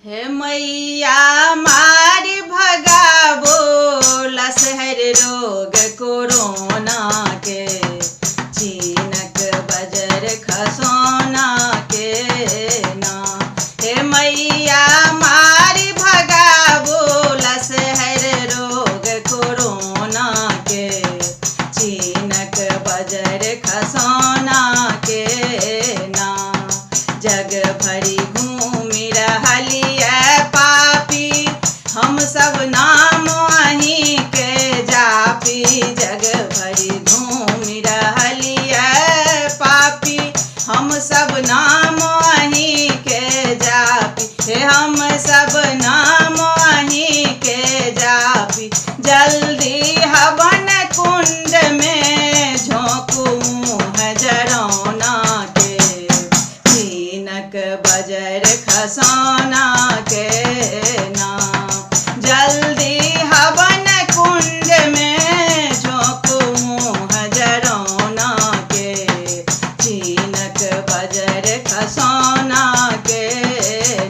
हे मैया मारि भगाबो लसहर रोग कोरोना के, चीनक बजर खसौना के ना। हे मैया मारि भगाबो लसहर रोग कोरोना के, चीनक बजर खसौना के ना। जग भरि घूमि रहलियै पापी, हम सब नाम अहीं के जापी। जग भरि घूमि रहलियै पापी, हम सब नाम अहीं के जापी। हे हम सब नाम अहीं के जापी। जल्दी हवन कुंड में झोंकू मुँह जरौना के, चीनक बजर खसौना के ना। जल्दी हवन कुंड में झोंकू मुँह जरौना के, चीनक बजर खसौना के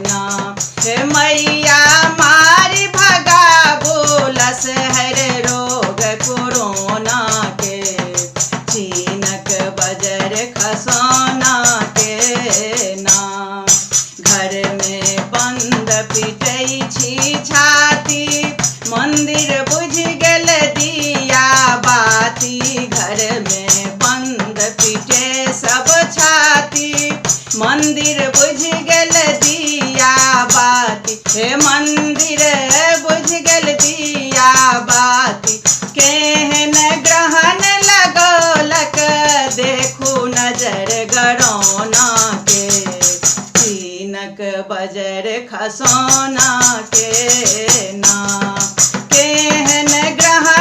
ना। हे मैया मारि भगाबो लसहर रोग कोरोना के, चीनक बजर खसौना के ना। घर में बंद पिटै छी छाती, मंदिर बुझि गेल दिया बाती। घर में बंद पिटे सब छाती, मंदिर बुझि गेल दिया बाती। हे मंदिर बुझि गेल दिया बाती। केहन ग्रहण लगौलक देखू नजर गरौना के, चीनक बजर खसौना के ना। केहन ग्रहण